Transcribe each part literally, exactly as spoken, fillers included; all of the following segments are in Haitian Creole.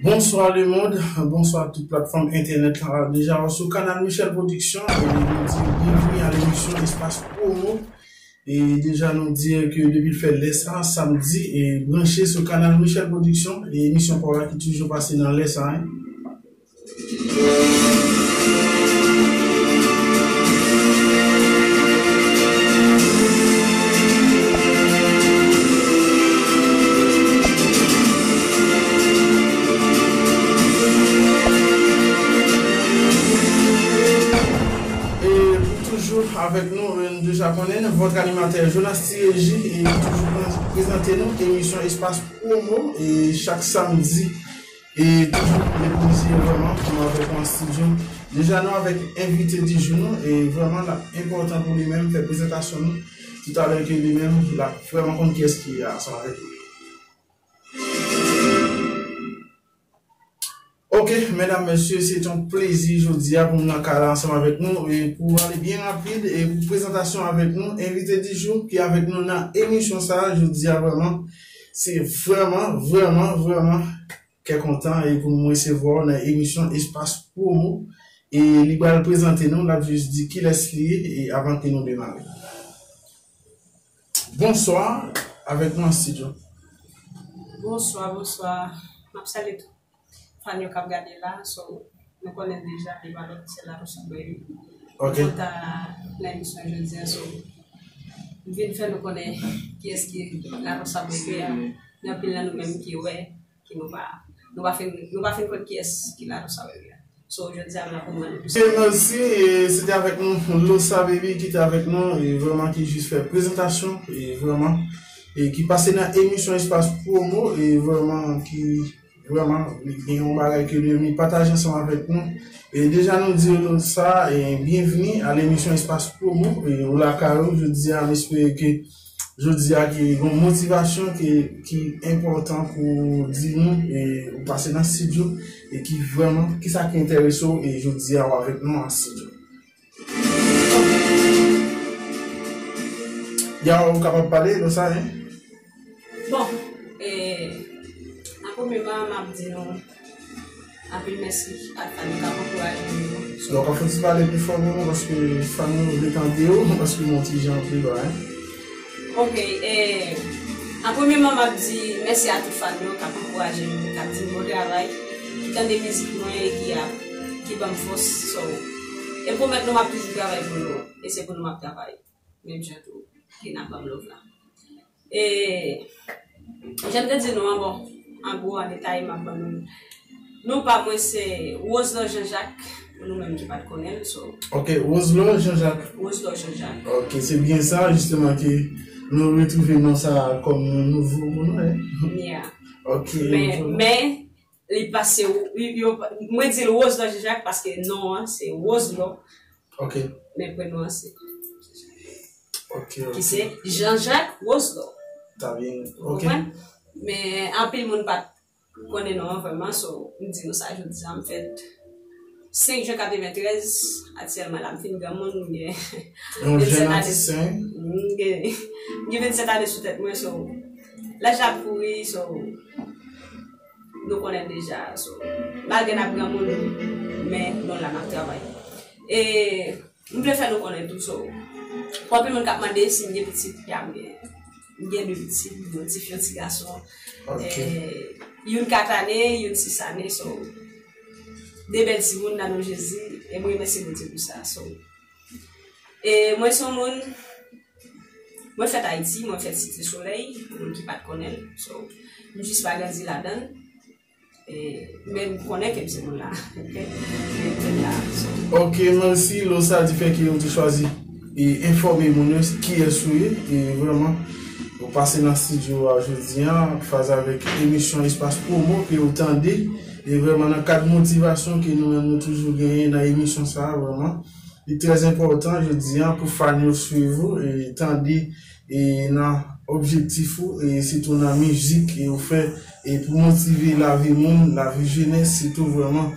Bonsoir le monde, bonsoir tout platfòm entènèt la. Deja, ou sou kanal Michel Production, e nou di byenvini a lemisyon Espas Promo. E deja, nou di ke depi l fè lè sa, samdi, e branche sou kanal Michel Production, e emisyon pa w la ki toujou pase nan lè sa, hein. E pou toujou avèk nou, e nou deja konnen, vòt animatè Jonas T J, e toujou prezante nou emisyon Espas Promo, e chak samdi, e toujou le plezi vrèman pou nou avèk ou an estidyo. Deja nou avèk envite di jou nou, e vrèman l ap enpòtan pou li menm fè prezantasyon nou toutalè ke li menm l ap vrèman konn kiyès ki ansanm avèk nou. Ok, medam, mesye, se yon plezi jodi a pou m nan kay la ansanm avèk nou. E pou ale byen rapid, e pou prezantasyon avèk nou, envite di jou ki avèk nou nan emisyon sa a jodi a vrèman, se vrèman, vrèman, vrèman kè kontan e pou m resevwa w nan emisyon Espas Promo. E li pral prezante nou, l ap jis di kilès li ye e avan ke nou demare. Bonswa, avèk nou an estidyo. Bonswa, bonswa. M ap salye tout fan yo k ap gade la. So, nou konnen deja, li pa lòt, se La Rosa Baby. Ok. Kontan nan emisyon jodi a, so, m vin fè nou konnen kiyès ki La Rosa Baby a. Gen anpil nan nou menm ki wè, ki nou pa, nou pa fin, nou pa fin konn kiyès ki La Rosa Baby a. So, jodi a, m la pou mwen. Ok, mèsi. E se te avèk nou, Losa Baby ki te avèk nou, e vrèman ki jis fè prezantasyon, e vrèman, e ki pase nan emisyon Espas Promo, e vrèman ki, vrèman, li gen yon bagay ke li, li pataje ansanm avèk nou. E deja nou di Losa, e byenvini a lemisyon Espas Promo, e ou lakay ou, jodi a, m espere ke jodi a ki gen yon motivasyon ki, ki enpòtan pou di nou, e ou pase nan estidyo, e ki vrèman, kisa ki enterese w, e jodi a w avèk nou an estidyo. Ya, ou kapab pale, Losa, hein? Bon, e, an premye, m ap di nou, anpil mèsi ak fan yo k ap ankouraje nou yo. Donk, w ap fè ti pale pi fò pou nou, paske fan yo vle tande w, paske w yon ti jan pi ba, hein. Ok, e, an premye, m ap di mèsi a tout fan yo k ap ankouraje m, k ap di m bon travay, ki tande mizik mwen e ki ap, ki ban m fòs. So, e pwomèt nou m ap toujou travay pou nou, e se pou nou m ap travay. Menm jan tou, ke n ap ban m love la. E, jan m te di nou an, bon, an gwo, an detay, m ap ban nou. Non pa mwen se Roselor Jean Jacques, pou nou menm ki pa t konnen l, so. Ok, Roselor Jean Jacques. Roselor Jean Jacques. Ok, se byen sa, jisteman, ke nou retwouve non sa a kòm yon nouvo pou nou, hein? Yeah. Ok, men, men, li pase, yo, yo, mwen di l Roselor Jean Jacques paske non an se Roselor. Ok. Men prenon an se, ok, ok, ki se Jean Jacques Roselor. Ta byen, ok. Ou konprann? Men anpil moun pa t konnen non an vrèman, so, m di nou sa jodi a, m fèt senk jen katreventrèz, aktyèlman la, m fin granmoun, m gen yon jèn atis, hein? M gen, m gen vennsèt ane sou tèt mwen, so, laj la ap kouri, so, nou konnen deja, so, malgre n ap granmoun, men nou la n ap travay. E m vle fè nou konnen tou, so, pou anpil moun k ap mande si m gen pitit, ya, m gen, m gen de pitit, m gen yon ti fi, yon ti gason. Ok. E, youn kat ane, youn sis ane, so, de bèl timoun nan non Jezi, e mwen remèsye Bondye pou sa, so. E mwen se yon moun, mwen fèt Ayiti, mwen fèt Site Solèy, pou moun ki pa t konnen l. So, m jis pa grandi ladan l. E, men m konnen ke m se moun la. Ok? Men m fèt la. So. Ok, mèsi, Losa, di fè ke ou te chwazi e enfòme moun yo kiyès ou ye. E vrèman, ou pase nan estidyo a jodi a, an faz avèk emisyon Espas Promo ke ou tande. E vrèman, nan kad motivasyon ke nou menm nou toujou genyen nan emisyon sa a, vrèman. Li trè enpòtan jodi a pou fan yo swiv ou e tande e nan objektif ou e sitou nan mizik e ou fè e pou motive lavi moun, lavi jenès, sitou vrèman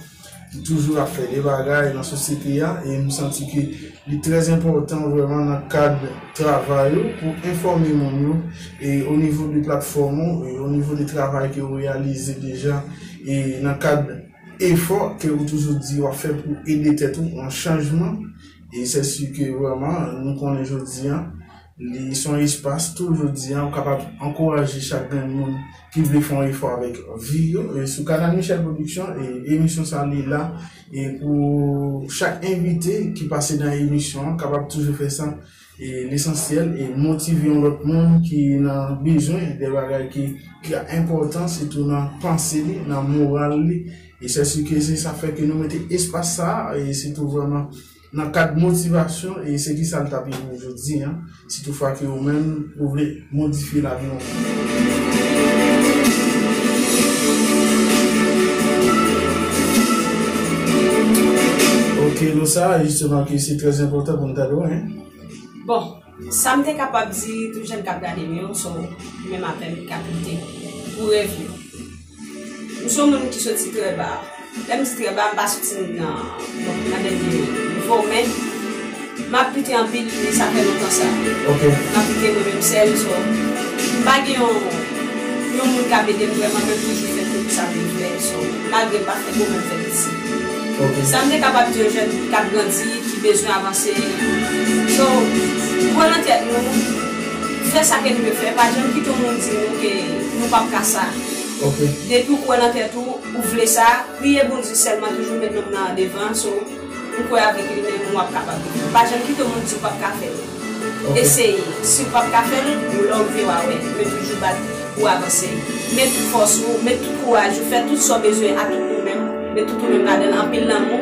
ki toujou ap fè de bagay nan sosyete a, e m santi ke li trè enpòtan vrèman nan kad travay ou pou enfòme moun yo, e o nivo de platfòm ou, e o nivo de travay ke ou reyalize deja, e nan kad efò ke ou toujou di w ap fè pou ede tèt ou nan chanjman. E se si ke vrèman nou konnen jodi a, li se yon espas tou jodi a, ou kapab ankouraje chak grenn moun ki vle fè yon efò avèk vi yo. E sou Kanal Michel Production, e emisyon sa li la, e pou chak envite ki pase nan emisyon an, kapab toujou fè sa, e lesansyèl, e motive yon lòt moun ki nan bezwen de bagay ki, ki enpòtan, sitou nan panse li, nan moral li. E se si ke se sa fè ke nou mete espas sa, e sitou vrèman nan kad motivasyon, e se ki sa l t ap ye pou jodi a, si toutfwa ke ou menm, ou vle modifye lavi yon moun. Ok, Losa, jisteman ke se trè enpòtan pou n tande w, hein. Bon, sa m te kapab di tout jèn k ap gade m yo, so, menm avè m k ap lite pou rèv yo. M se yon moun ki soti trè ba. Lè m di trè ba, m pa soti nan, bon, nan dènye nivo, men m ap lite anpil, e sa fè lontan sa. Ok. M ap lite mwen menm sèl, so, m pa gen yon, yon moun k ap ede m vrèman, men m toujou fè tout sa pou m fè, so, malgre m pa fè gwo, men m fè piti. Ok. Sa m te kapab di yon jèn k ap grandi, ki bezwen avanse. So, kwè nan tèt nou, fè sa ke nou vle fè, pa janm kite yon moun di nou ke nou p ap ka sa. Ok. Depi w kwè nan tèt ou, ou vle sa, priye Bondye sèlman, toujou met nonm nan devan, so, m kwè avèk li menm, w ap kapab. Pa janm kite yon moun di w p ap ka fè l. Ok. Eseye. Si w p ap ka fè l, yon lè w rive w a wè, men toujou bat pou avanse. Met tout fòs ou, met tout kouraj ou, fè tout sa w bezwen ak tout ou menm, met tout ou menm ladan l, anpil lanmou,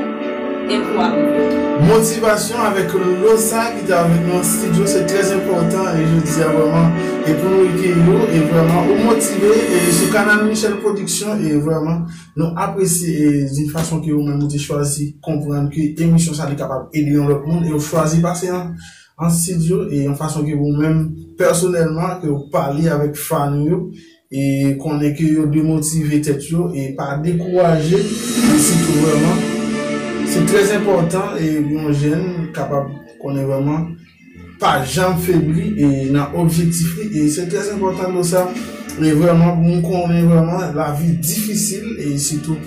e pou w ap rive. Motivasyon avèk Losa ki te avèk nou an estidyo, se trè enpòtan, e jodi a vrèman, e pou nou ekeyi w, e vrèman, ou motive, e sou Kanal Michel Production, e vrèman, nou apresye, e di fason ke ou menm ou te chwazi konprann ke emisyon sa li kapab ede yon lòt moun, e ou chwazi pase an, an estidyo, e yon fason ke ou menm, pèsonèlman, ke ou pale avèk fan ou yo, e konnen ke yo demotive tèt yo, e pa dekouraje, e sitou vrèman, se trè enpòtan, e yon jèn kapab konnen vrèman, pa janm febli, e nan objektif li, e se trè enpòtan Losa, e vrèman, pou nou konnen vrèman, lavi difisil, e sitou,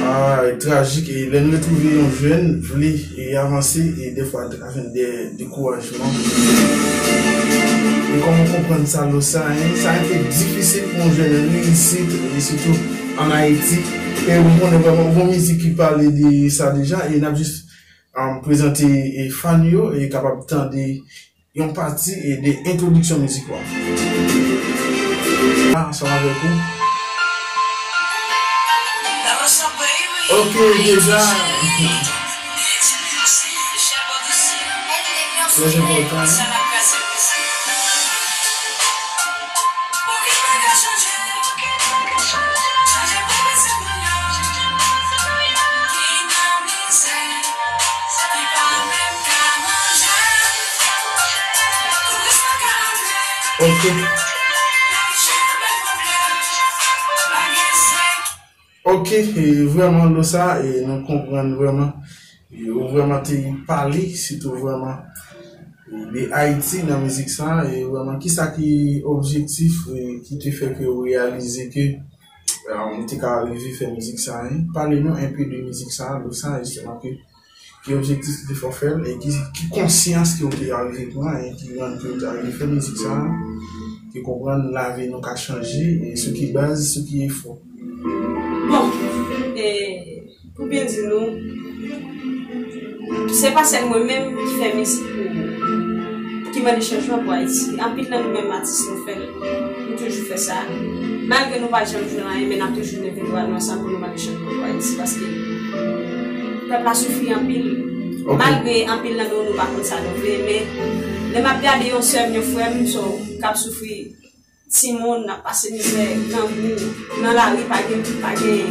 ah, trajik, e lè nou retwouve yon jèn vle, e avanse, e dèfwa, de, dekourajman. E kòman w konprann sa, Losa, hein? Sa te difisil pou yon jèn reyisit, e sitou ann Ayiti. E ou konnen vrèman, ou gon mizik ki pale de sa deja, e n ap jis, um, prezante, e, fan yo, e kapab tande yon pati, e, de entwodiksyon mizik la. Ah, ansanm avèk ou. Ok, deja. Trè enpòtan. Ok. Ok, e vrèman, Losa, e nou konprann vrèman, e ou vrèman te pale, sitou vrèman, e de Ayiti nan mizik sa, e vrèman, kisa ki objektif, e ki te fè ke ou reyalize ke, e, ou te ka rive fè mizik sa, hein? Pale nou enpe de mizik sa, Losa, jisteman, ke ki objektif ki te fè w fè l, e ki, ki konsyans ke w te arive pran, e ki rann ke w te arive fè mizik sa, ke konprann lavi nou ka chanje, e sou ki baz, sou ki efò. Bon, e, pou byen di nou, se pa sèl mwen menm ki fè mizik pou, ki mande chanjman pou Ayiti. Anpil nan nou menm atis nou fè l. Nou toujou fè sa. Malgre nou pa janm jwenn anyen, men n ap toujou leve vwa nou ansanm pou nou mande chanjman pou Ayiti, paske pèp la soufri anpil. Ok. Malgre anpil nan nou, nou pa konn sa nou vle, men lè m ap gade yon sè m, yon frè m, so, k ap soufri, timoun, n ap pase mizè, grangou, nan lari, pa gen, pa gen,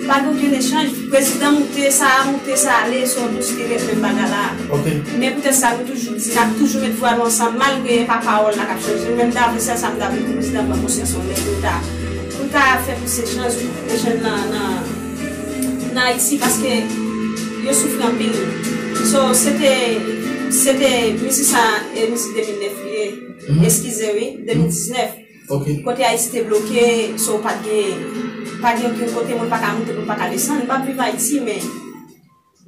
pa gen okenn echanj. Prezidan moute, sa a moute, sa a ale, se yon dous ki ret menm bagay la. Ok. Men poutèt sa, nou toujou di, n ap toujou met vwa nou ansanm, malgre e pa pawòl la k ap chanje. Men m ta vle sèl sa, m ta vle pou prezidan pran konsyans yon lè, pou l ta, pou l ta fè plis echanj, echanj nan, nan, Nan Ayiti paske yo soufri anpil. So, se te, se te mizik sa, e mizik de mil nèf li ye. Eskize, wi, de mil diznèf. Kote Ayiti te bloke, so, pa t gen, pa t gen okenn kote moun pa ka moute, moun pa ka desann. M p ap viv Ayiti, men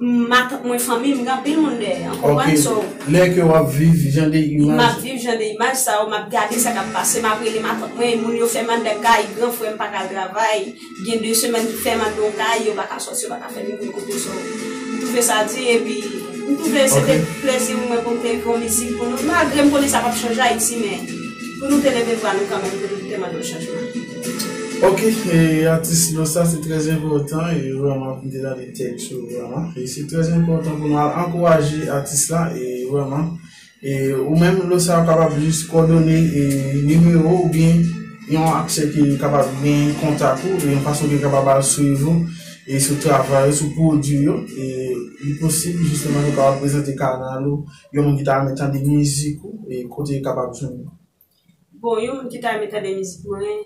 matant mwen, fanmi m, gen anpil moun dèyè, w konprann? So, lè ke w ap viv jan de imaj, m ap viv jan de imaj sa yo, m ap gade sa k ap pase, m ap rele matant mwen, moun yo fè m anndan kay, gran frè m pa ka al travay, gen de semèn ki fè m anndan yon kay, yo pa ka sòti, yo pa ka fè ni kote, so, m twouve sa di, epi m twouve se te plezi mwen pou m te ekri yon mizik pou nou, malgre m konnen sa p ap chanje Ayiti, men pou nou te leve vwa nou kanmenm, pou nou te mande yon chanjman. Ok, e, atis Losa, se trè enpòtan, e vrèman, pou m te tande tèks ou, vrèman. E se trè enpòtan pou nou al ankouraje atis la, e vrèman, e ou menm, Losa, ou kapab jis kòdone, e nimewo oubyen yon aksè ke kapab gen kontak ou, e yon fason ke kapab al swiv ou, e sou travay ou, sou pwodui yo, e li posib, jisteman, ou kapab prezante kanal ou, yon moun ki ta renmen tande mizik ou, e kote yo kapab jwenn ou. Bon, yon moun ki ta renmen tande mizik mwen,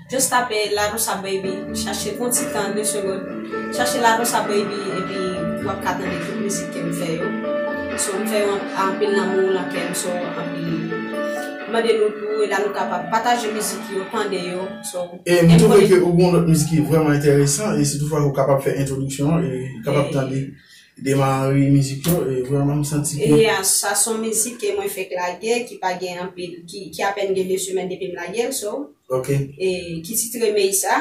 just tape Larosa Baby, chache pran ti tan, de segonn. Chache Larosa Baby, epi w ap ka tande tout mizik ke m fè yo. So, m fè yo an- anpil lanmou nan kè m, so, anpil. M mande nou tou, e la nou kapab pataje mizik yo, tande yo. So, e m twouve ke ou gen yon lòt mizik ki vrèman enteresan, e si toutfwa ou kapab fè entwodiksyon an, e kapab tande demare mizik yo, e vrèman m santi ke. E a, sa se yon mizik ke mwen fèk lage, ki pa gen anpil, ki, ki apèn gen de semèn depi m lage l, so. Ok. E ki titre Meysa.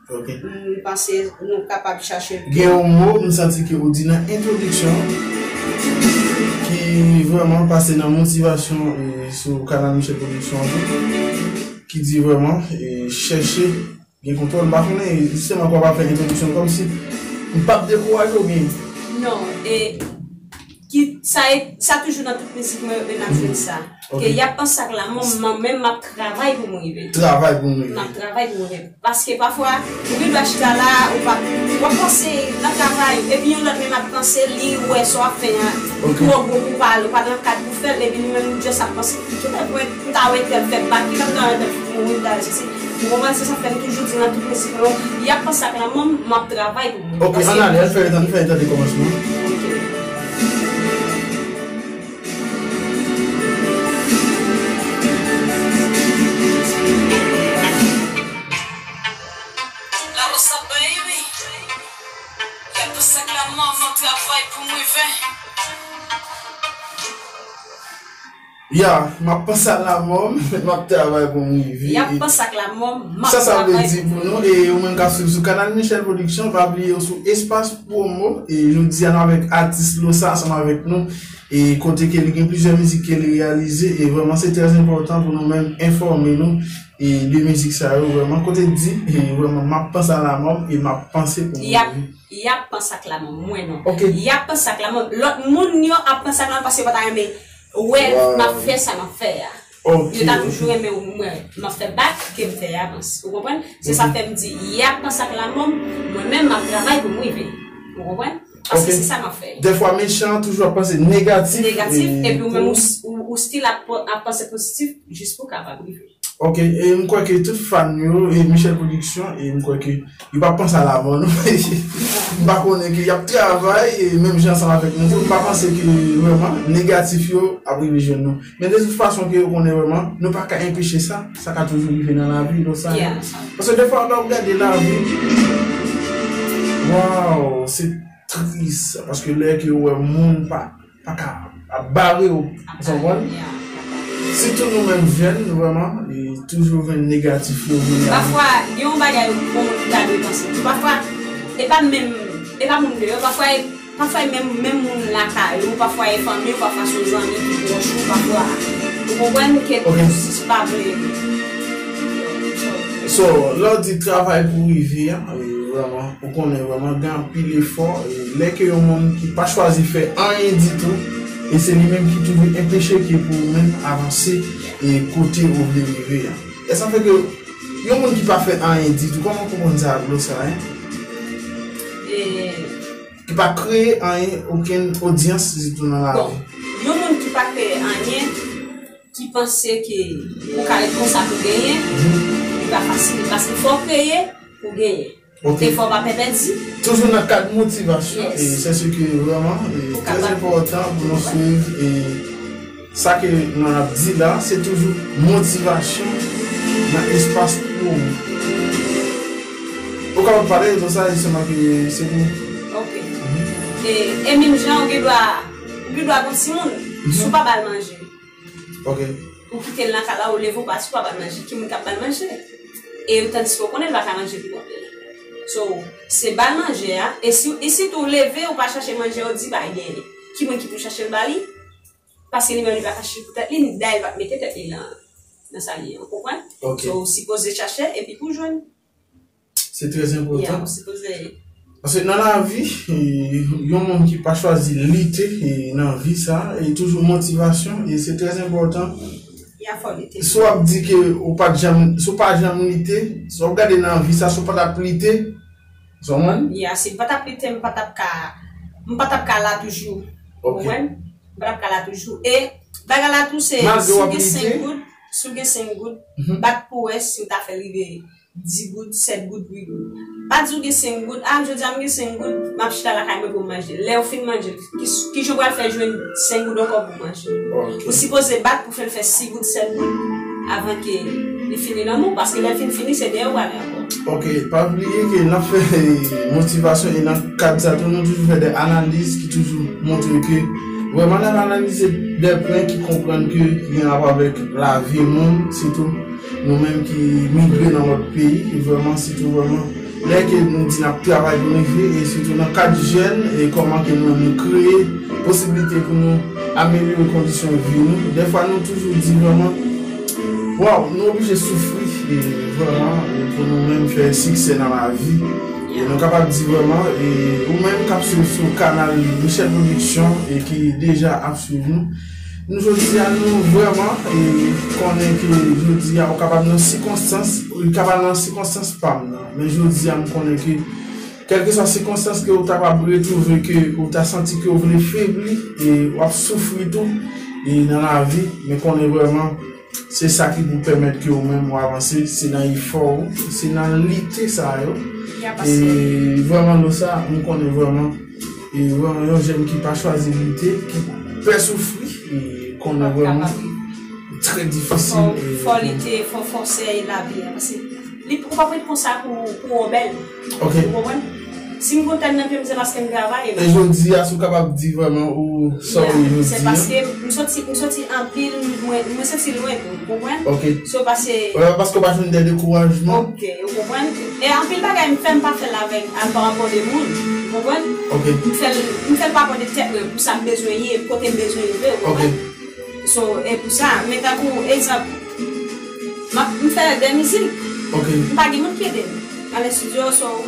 Ok. M panse nou kapab chache l tou. Gen yon mo, m santi ke ou di nan entwodiksyon, ki vrèman pase nan motivasyon, e sou kanal Michel Production an tou, ki di vrèman, e chèche gen kontwòl. M pa konnen, jisteman, kòman w ap fè entwodiksyon, kòmsi m p ap dekouraje w byen. Non, e ki, sa, e, sa toujou nan tout mizik mwen yo, e n ap jwenn sa. Ok. Ke y ap panse ak lanmò, mwen menm m ap travay pou m rive. Travay pou m rive. M ap travay pou m rive. Paske pafwa, ou gen dwa chita la, ou p ap, w ap panse nan travay, epi yon lòt menm ap panse, li wè sa w ap fè a, li twò gwo pou w pa, ou pa nan kad pou fè l, epi li menm li just ap panse, kilè pou m ta wè tèl fè bak, kilè m ta wè tèl mouri, m ta wè sesi. Ou konprann, se sa k fè m toujou di nan tout mizik mwen yo, y ap panse ak lanmò m, m ap travay pou moun. Ok, ann ale, ann fè, ann fè, ann tande kòmansman. Ok. Larosa Baby, y ap panse ak lanmò m, m ap travay pou m rive. Ya, m ap panse ak lanmò m, m ap travay pou m rive. Y ap panse ak lanmò m, m ap travay pou m rive. Sa sa vle di pou nou, e ou menm k ap swiv sou kanal Michel Production, pa bliye ou sou espas pwomo, e jodi a nou avèk atis Losa ansanm avèk nou, e kote ke li gen plizyè mizik ke li reyalize, e vrèman se trè enpòtan pou nou menm enfòme nou, e de mizik sa yo vrèman, kote di, e vrèman m ap panse ak lanmò m, e m ap panse pou m rive. Y ap panse ak lanmò m, mwen non. Ok. Y ap panse ak lanmò m. Lòt moun yo ap panse ak lanmò m paske yo pa ta renmen wè m ap fè sa m ap fè a. Ok. Yo ta toujou renmen wè m ap fè bak ke m fè avans. Ou konprann? Se sa fè m di, y ap panse ak lanmò m, mwen menm m ap travay pou m rive. Ou konprann? Paske se sa m ap fè. Dèfwa mechan toujou ap panse negatif. Negatif, epi ou menm ou, ou, ou still ap, ap panse pozitif jis pou w kapab rive. Ok, e m kwè ke tout fan yo, e Michel Production, e m kwè ke yo pa panse a lanmò nou. M pa konnen ke y ap travay, e menm jan ansanm avèk nou tou. M pa panse ke vrèman negatif yo ap rive jwenn nou. Men de tout fason ke yo konnen vrèman, nou pa ka enpeche sa, sa ka toujou rive nan lavi, nou sa. Yeah. Paske defwa lè w gade lavi, waw, se tris, paske lè ke w wè moun pa pa ka ap bare w, ou konprann? Sitou nou menm jèn, nou vrèman, e toujou jwenn negatif yo vini a nou. Pafwa, gen yon bagay yon moun ta dwe panse tou. Pafwa, e pa menm, e pa moun deyò, pafwa e, pafwa e menm, menm moun lakay ou, pafwa e fanmi w, pafwa se yon zanmi ki pwòch ou, pafwa, ou konprann ke pwosesis pa vle. So, lè w di travay pou rive a, e, vrèman, ou konnen vrèman gen anpil efò, e lè ke yon moun ki pa chwazi fè anyen ditou, e se li menm ki toujou enpeche ke pou ou menm avanse, e kote ou vle rive a. E sa fè ke yon moun ki pa fè anyen ditou, kòman w konprann sa, Losa, en? E ki pa kreye anyen, okenn odyans ditou nan lavi. Bon, yon moun ki pa kreye anyen, ki panse ke ou ka ret konsa pou genyen, li pa fasil, paske fò w kreye pou genyen. Ok. Efò pa pè pèdi. Toujou nan kad motivasyon, yes, e se sa ki vrèman e trè enpòtan pou nou swiv e sa ke nou ap di la, se toujou motivasyon nan espas pou ou. Ou kapab pale de sa, jisteman, ke se pou. Ok. E, e menm jan, ou gen dwa, ou gen dwa gon timoun, si w pa ba l manje. Ok. Ou kite l nan kay la, ou leve, ou pati, ou pa ba l manje. Ki moun k ap ba l manje? E tandiske ou konnen l pa ka manje pou kont li. So, se ba l manje a, e si, e sitou ou leve, ou pa chache manje, ou di, "Bay, genyen." Ki moun ki pou chache l ba li? Paske li menm li pa ka chache pou tèt li, dayè li pa t mete tèt li nan, nan sa li ye, ou konprann? Ok. So, ou sipoze chache, epi pou jwenn. Se trè enpòtan. Yeah, ou sipoze. Paske nan lavi, e, yon moun ki pa chwazi lite, e, nan vi sa, e toujou motivasyon, e se trè enpòtan. Yeah, fò lite. Si w ap di ke ou pa t janm, si w pa janm lite, si w ap gade nan vi sa, si w pa t ap lite, ou konprann? Yeah, si m pa t ap lite, m pa t ap ka, m pa t ap ka la toujou. Ok. Ou konprann? M pa t ap ka la toujou. E bagay la tou se, malgre w ap lite, si w gen senk goud, si w gen senk goud, mhm, bat pou wè si w ta fè rive dis goud, sèt goud, uit goud. Pa di w gen senk goud, ah, jodi a m gen senk goud, m ap chita lakay mwen pou m manje. Lè w fin manje, ki, ki jan w pral fè jwenn senk goud ankò pou w manje? Ok. Ou sipoze bat pou fè l fè sis goud, sèt goud, avan ke li fini nan men w, paske lè l fin fini, se dèyè w prale ankò. Ok, pa bliye ke n ap fè motivasyon e nan kad sa tou, nou toujou fè de analiz ki toujou montre ke vrèman n ap analize de pwen ki konprann ke gen rapò avèk lavi moun, sitou nou menm ki migre nan lòt peyi, e vrèman, sitou vrèman, lè ke nou di n ap travay pou nou viv, e sitou nan kad jèn, e kòman ke nou menm nou kreye posiblite pou nou amelyore kondisyon vi nou. Dèfwa, nou toujou di vrèman, waw, nou oblije soufri, e vrèman, e pou nou menm fè siksè nan lavi. E nou kapab di vrèman, e ou menm k ap swiv sou kanal Michel Production, e ki deja ap swiv nou, nou jodi a nou vrèman, e konnen ke jodi a ou kapab nan sikonstans, ou kapab nan sikonstans pa m nan. Men jodi a m konnen ke kèlkeswa sikonstans ke ou ta kapab retwouve ke ou ta santi ke ou vle febli, e w ap soufri tou, e nan lavi, men konnen vrèman se sa ki pou pèmèt ke ou menm ou avanse, se nan efò ou, se nan lite sa yo. E vrèman, Losa, m konnen vrèman, e vrèman, yon jèn ki pa chwazi lite, ki pè soufri, e konnen vrèman trè difisil. Fò, e fò lite, fò, fò sèye lavi a, paske li, ou p ap ret konsa pou, pou w bèl. Ok. Ou konprann? Si m gon tèn nan pye m, se paske m travay. E jodi a, si w kapab di vrèman ou sa w ye jodi a. Se paske m soti, m soti anpil, mwen, mwen soti lwen tou, ou konprann? Ok. So, pase. Wè, paske w pa jwenn de dekourajman. Ok, ou konprann? E anpil bagay m fè, m pa fè l avèk, a, pa rapò de moun, ou konprann? Ok. M fè l, m fè l pa rapò de tèt mwen, pou sa m bezwen ye, kote m bezwen rive, ou konprann? Ok. So, e pou sa, men tankou egzanp, m ap, m fè de mizik. Ok. M pa gen moun ki ede m. Al estidyo, so,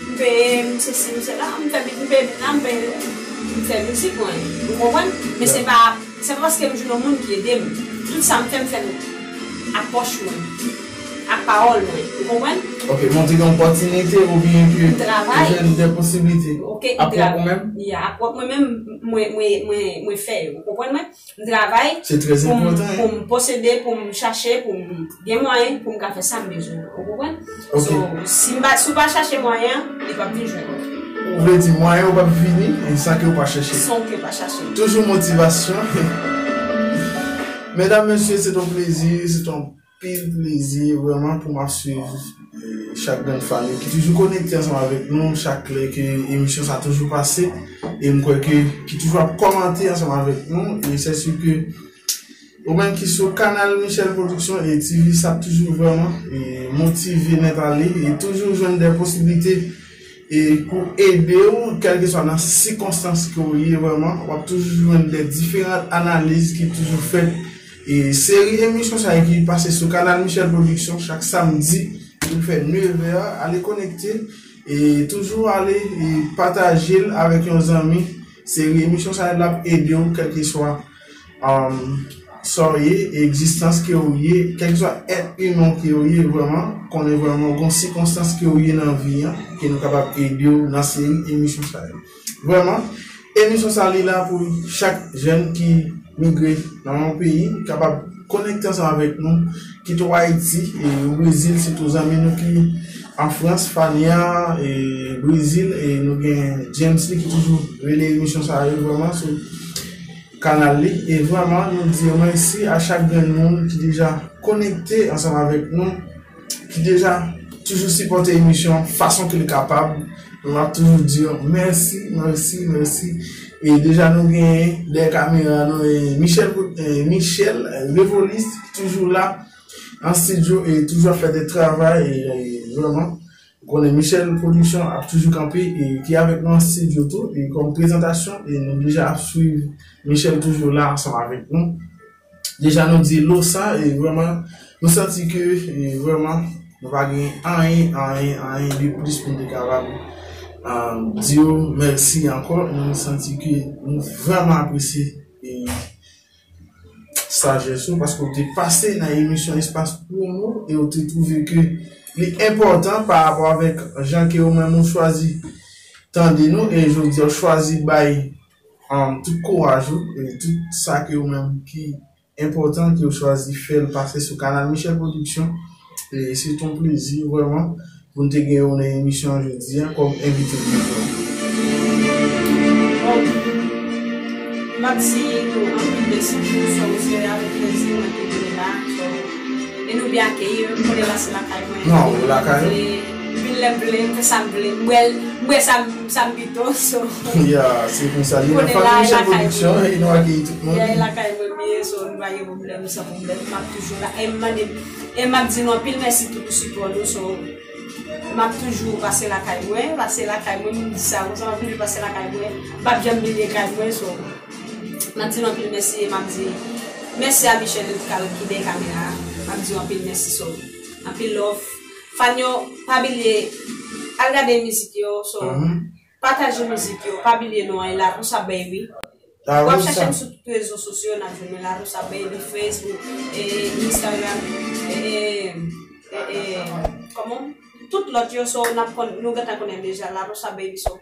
m peye, m sesi, m sela, m fè bit, m peye bit la, m peye, m fè mizik mwen. Ou konprann? Men se pa, se pa paske m jwenn yon moun ki ede m. Tout sa m fè, m fè l ak pòch mwen, ak pawòl mwen. Ou konprann? Ok, montre gen opòtinite oubyen ke ou jwenn de posiblite. Ok, m travay. Ak pwòp ou menm? Yeah, ak pwòp mwen menm, mwen, mwen, mwen, mwen fè yo. Ou konprann mwen? M travay pou m, pou m posede, pou m chache, pou m gen mwayen, pou m ka fè sa m bezwen an. Ou konprann? Ok. So, si m pa, si w pa chache mwayen an, li p ap vin jwenn ou. Ou vle di mwayen ou p ap vini, e san ke ou pa chache. San ke w pa chache. Toujou motivasyon. Medam, mesye, se yon plezi, se yon pil plezi vrèman pou m ap swiv, e, chak grenn fanm yo ki toujou konekte ansanm avèk nou, chak lè ke emisyon sa toujou pase, e m kwè ke ki toujou ap kòmante ansanm avèk nou, e se si ke ou menm ki sou kanal Michel Production e T V sa ap toujou vrèman, e, motive nèt ale, e toujou jwenn de posiblite, e pou ede w, kèlkeswa nan sikonstans ke w ye vrèman, w ap toujou jwenn de diferan analiz ki toujou fèt. E seri emisyon sa yo ki pase sou kanal Michel Production chak samdi, pou fè nevè, ale konekte, e toujou ale, e pataje l avèk yon zanmi. Seri emisyon sa yo l ap ede w, kèlkeswa um, sa w ye, egzistans ke w ye, kèlkeswa èt imen ke w ye, vrèman, konnen vrèman gon sikonstans ke w ye nan vi an, ke nou kapab ede w nan seri emisyon sa yo. Vrèman, emisyon sa li la pou chak jèn ki migre nan yon peyi, kapab konekte ansanm avèk nou, kit ou Ayiti, e ou Brezil, sitou zanmi nou ki an Frans, Fania, e Brezil, e nou gen James li ki toujou rele emisyon sa yo vrèman sou kanal li. E vrèman, nou di yo mèsi a chak grenn moun ki deja konekte ansanm avèk nou, ki deja toujou sipòte emisyon fason ke l kapab. Nou ap toujou di yo mèsi, mèsi, mèsi. E deja nou gen dèyè kamera nou, e Michel, e Michel Revolis ki toujou la an estidyo e toujou ap fè de travay, e, e vrèman. Ou konnen Michel Production ap toujou kanpe e ki avèk nou an estidyo tou, e kòm prezantasyon, e nou deja ap swiv Michel toujou la ansanm avèk nou. Deja nou di Losa, e vrèman, nou santi ke, e vrèman, nou pa gen anyen, anyen, anyen de plis pou nou te kapab, um, di yo mèsi ankò. Nou santi ke nou vrèman apresye, e sajès ou, paske ou te pase nan emisyon Espas Promo e ou te twouve ke li enpòtan pa rapò avèk jan ke ou menm ou chwazi tande nou, e jodi a ou chwazi bay, um, tout kouraj ou, e tout sa ke ou menm ki enpòtan ke ou chwazi fè l pase sou kanal Michel Production. E se t on plezi vrèman pou n te gen ou nan emisyon an jodi a kòm envite toujou. Bon, m ap di nou anpil mèsi pou sa w fè, avèk plezi mwen te vini la. So, e nou byen akeyi, m konnen la se lakay mwen. Non, lakay. M vle, m vin lè m vle, m fè sa m vle, m bwè, m bwè sa m, sa m pito, so. Ya, se konsa. Li nan fanmi Michel Production, e nou akeyi tout moun. Ya, e lakay mwen m ye, so nou pa gen pwoblèm, san pwoblèm. M ap toujou la. E m mande, e m ap di nou anpil mèsi tou pou sipò nou, so. M ap toujou pase lakay mwen, pase lakay mwen, m di sa konsa, m ap toujou pase lakay mwen, m p ap janm bliye kay mwen, so, m ap di nou anpil mèsi, e m ap di mèsi a Michel Edkal ki dèyè kamera a, m ap di w anpil mèsi, so, anpil love. Fan yo, pa bliye, al gade mizik yo, so, pataje mizik yo, pa bliye non an, e Larosa Baby. W ap chèche m sou tout rezo sosyo, n ap jwenn mwen Larosa Baby, Facebook, e, Instagram, e, e, e, e, kòman? Tout lòt yo, so, n ap konn, nou gentan konnen deja, Larosa Baby, so,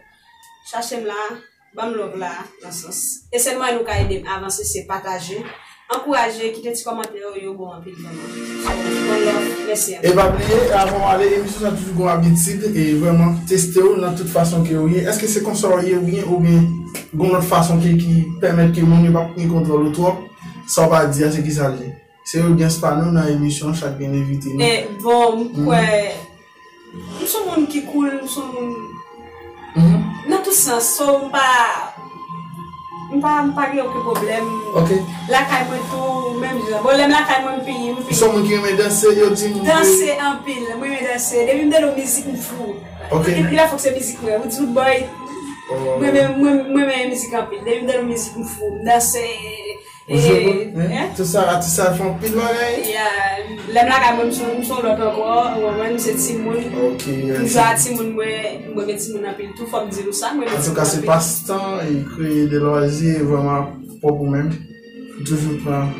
chache m la, ban m love la, nan sans. E sèl mwayen nou ka ede m avanse, se pataje, ankouraje, kite ti kòmantè yo, yo bon anpil vrèman. So, one love, mèsi anpil. E pa bliye, avan w ale, emisyon sa toujou gon abitid, e vrèman teste w nan tout fason ke w ye. Èske se konsa w ye oubyen, oubyen gon lòt fason ke, ki pèmèt ke moun yo p ap pran kontwòl ou twòp? Sa w pa di a, se kisa l ye? Se odyans pa nou nan emisyon, chak gen envite nou. E, bon, m kwè, m se yon moun ki cool, m se yon moun nan tout sans, so m pa, m pa, m pa gen okenn pwoblèm. Ok. Lakay mwen tou, menm jan. Bon, lè m lakay mwen, m pi, m pi. M se yon moun ki renmen danse, yo di m ke. Danse anpil, mwen renmen danse. Depi m tande yon mizik, m fou. Ok. Epi la fòk se mizik mwen, ou di boy. Mwen menm, mwen, mwen renmen mizik anpil. Depi m tande yon mizik, m fou. M danse. Ou jwe boul, hein? Tout sa, atis sa fè anpil bagay. Yeah. Lè m lakay mwen, m se, m se yon lòt ankò, ou konprann, m se timoun. Ok, m jwe a timoun mwen, m renmen timoun anpil tou, fò m di nou sa, mwen renmen timoun anpil. Antouka, se pastan, e kreye de lwazi, e vrèman pwòp ou menm. Toujou pran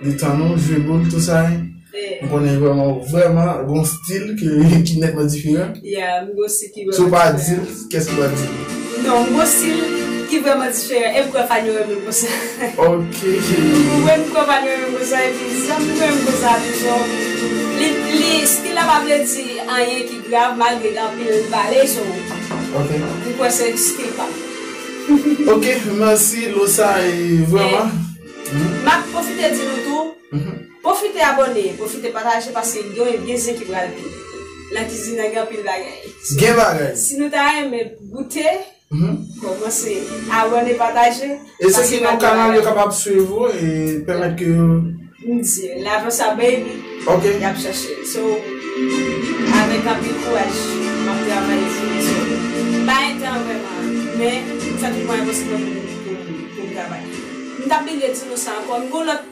de tan nou, jwe boul, tout sa, hein? M konnen vrèman, vrèman, gon stil ki, ki nètman diferan. Yeah, m gon stil ki vrèman diferan. Si w pa di l, kès ki va di l? Non, m gon stil ki vrèman diferan. E m kwè fan yo renmen m konsa. Ok. Wi, m kwè fan yo renmen m konsa. Epi, zanmi m renmen m konsa tou, so. Li, li, stil la pa vle di anyen ki grav, malgre gen anpil bale, so. Ok. M kwè se stil pa m. Ok, mèsi, Losa, e vrèman. M ap pwofite di nou tou, pwofite abòne, pwofite pataje, paske gen, gen zen ki pral vini. Nan kizin nan gen anpil bagay. So, gen bagay. Si nou ta renmen goute, kòmanse abòne, pataje. E se ki nan kanal yo kapab swiv ou e pèmèt ke yo. M di, Larosa Baby, ok, y ap chache l. So, avèk anpil kouraj, m ap travay pou li. So, pa entan vrèman, men m fè tout mwayen posib pou, pou, pou m travay. M t ap bliye di nou sa ankò, m gon lòt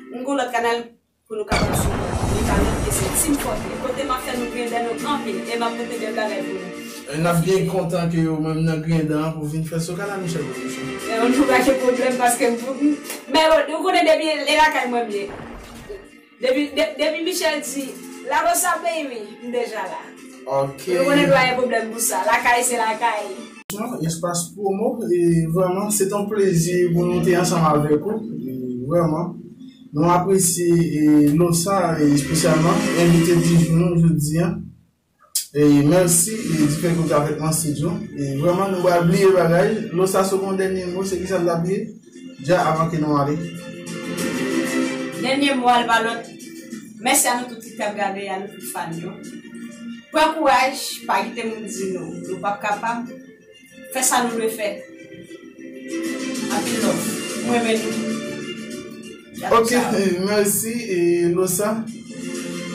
M gon lòt kanal pou nou kapab swiv. Li pa lòt ke se Team Forte. Kote m ap fè nou griyen dèn nou anpil. E m ap pote bèl bagay pou nou. E n ap byen kontan ke ou menm nan griyen dèn an pou vin fè sou kanal Michel Production. E nou pa gen pwoblèm paske m pou. Men ou konnen depi e lakay mwen m ye. Depi, de, depi Michel di, Larosa Baby, m deja la. Ok. Nou konnen nou pa gen pwoblèm pou sa. Lakay se lakay. Espas Promo, e vrèman, se t on plezi pou nou te ansanm avèk ou. E vrèman, nou apresye, e, Losa, e espesyalman, envite di jou nou jodi a. E mèsi, e, di fè ke w te avèk mwen an estidyo. E vrèman, nou pral bliye bagay. Losa, si w gen yon dènye mo, se kisa l t ap ye? Dja, avan ke nou ale. Dènye mo a, l pa lòt. Mèsi a nou tout ki t ap gade, a nou tout fan yo. Pran kouraj, pa kite moun di nou, nou p ap kapab. Fè sa nou dwe fè. Anpil love. Mwen renmen nou. Ok, mèsi, e, Losa,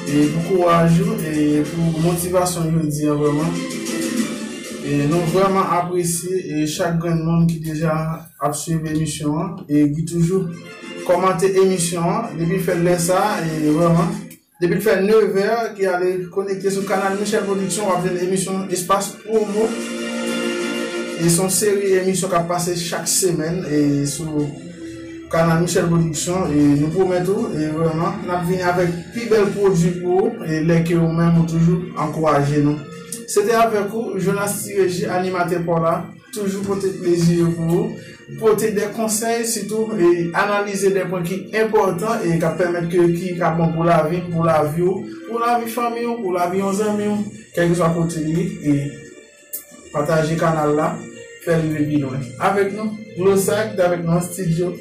e, pou kouraj ou, e, pou motivasyon jodi a, vrèman. E, nou vrèman apresye, e, chak grenn moun ki deja ap swiv emisyon an, e, ki toujou kòmante emisyon an, depi l fè lè sa, e, vrèman, depi l fè nevè, ki ale konekte sou kanal Michel Production, w ap jwenn emisyon Espas Pwomo. E se yon seri emisyon k ap pase chak semèn, e, sou kanal Michel Production, e nou pwomèt ou, e vrèman, n ap vini avèk pi bèl pwodui pou ou, e lè ke ou menm ou toujou ankouraje nou. Se te avèk ou, Jonas Tireji, animatè pa w la, toujou pote plezi yo pou ou, pote de konsèy, sitou, e analize de pwen ki enpòtan e k ap pèmèt ke, ki ka bon pou lavi m, pou lavi w, pou lavi fanmi w, pou lavi yon zanmi w, kèlkeswa kote li ye, e pataje kanal la, fè l rive pi lwen. Avèk nou, Losa ki t avèk nou an estidyo.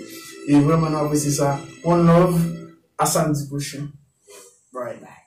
E vrèman, nou apresye sa. One love, a samdi pwochen. Bye.